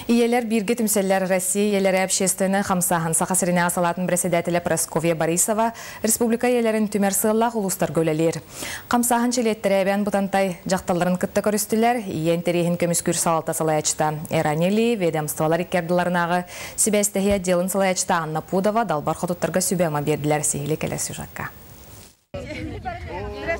Ийэлэр бииргэ түмсэллэр. Россия ийэлэрэ общественнай хамсааһын Саха сиринээҕи салаатын председателэ Прасковья Борисова республика ийэлэрин түмэр сыаллаах улуустарга үлэлиир. Хамсааһын чилиэттэрэ Эбээн Бытантай дьахталларын кытта көрүстүлэр. Ийэ интэриэһин көмүскүүр салалта салайааччыта Эрани Ли, ведомстволар икки ардыларынааҕы сибээстэһии отделын салайааччыта Анна Пудова далбар хотуттарга сүбэ-ама биэрдилэр. Сиһили кэлэр сюжекка.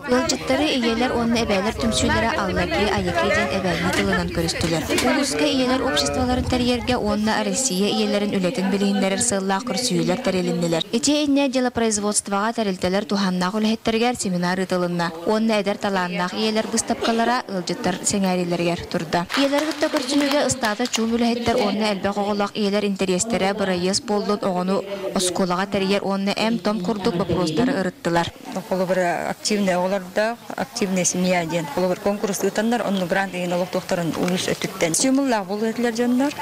Ыалдьыттары ийэлэр уонна эбээлэр түмсүүлэрэ Аллаки, Аяки диэн эбээннии тылынан көрүстүлэр. Улууска ийэлэр обществоларын тэрийэргэ уонна Россия ийэлэрин үлэтин билиһиннэрэр сыаллаах көрсүһүүлэр тэрилиннилэр. Ити инньэ делопроизводствоҕа тэрилтэлэр туһааннаах үлэһиттэригэр семинар ыытылынна уонна эдэр талааннаах ийэлэр быыстапкалара ыалдьыттар сэҥээриилэригэр турда. Ийэлэри кытта көрсүһүүгэ ыстаата чуум үлэһиттэр уонна элбэх оҕолоох ийэлэр интэриэстэрэ бырайыас буоллун оҕону оскуолаҕа тэрийэр уонна эм-том курдук боппуруостары ырыттылар. Холобура, активный оҕолордоох, активная семья диэн холобур конкурс ыытаннар, онно грант иһин олохтоохторун улуус өттүттэн стимуллаах буолуо этилэр дьоннор.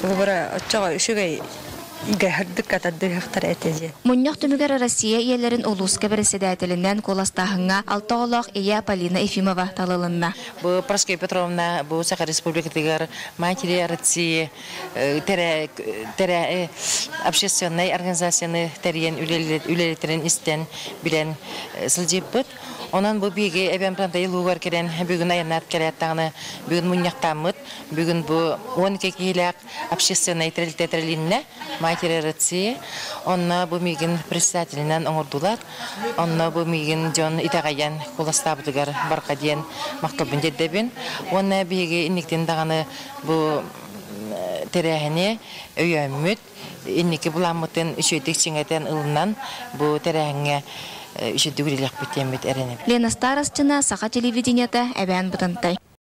Холобура, оччоҕо үчүгэй ырдык атардыахтара этэ диэн. Мунньах түмүгэр Россия ийэлэрин улууска бэрэссэдээтэлинэн куоластааһыҥҥа алта оҕолоох ийэ Полина Ефимова талылынна. Бу Прасковья Петровна бу Саха Республикатыгар Матери России тэрэ общественнай организацияны тэрийэн үлэлэтэрин истэн билэн сылдьыппыт. Онон бу биһиги эбэм Пантай улуугар кэлэн бүгүн айаннаат кэлээт даҕаны бүгүн мунньахтааммыт. Бүгүн бу 12 киһилээх общественнай тэрилтэ тэрилиннэ Матери России. Онно бу миигин председателинэн оҥордулар. Онно бу миигин дьон итэҕэйэн куоластаабытыгар барҕа диэн махталбын тиэрдэбин. Уонна биһиги инниктин даҕаны бу тэрээһини өйөөммүт, инники былааммытын үчүгэйдик чиҥэтэн ылынан бу тэрээһиҥҥэ үчүгэйдик үлэлиэхпит диэммит эрэнэбит. Лена Старостина, Саха телевидениета, Эбээн Бытантай.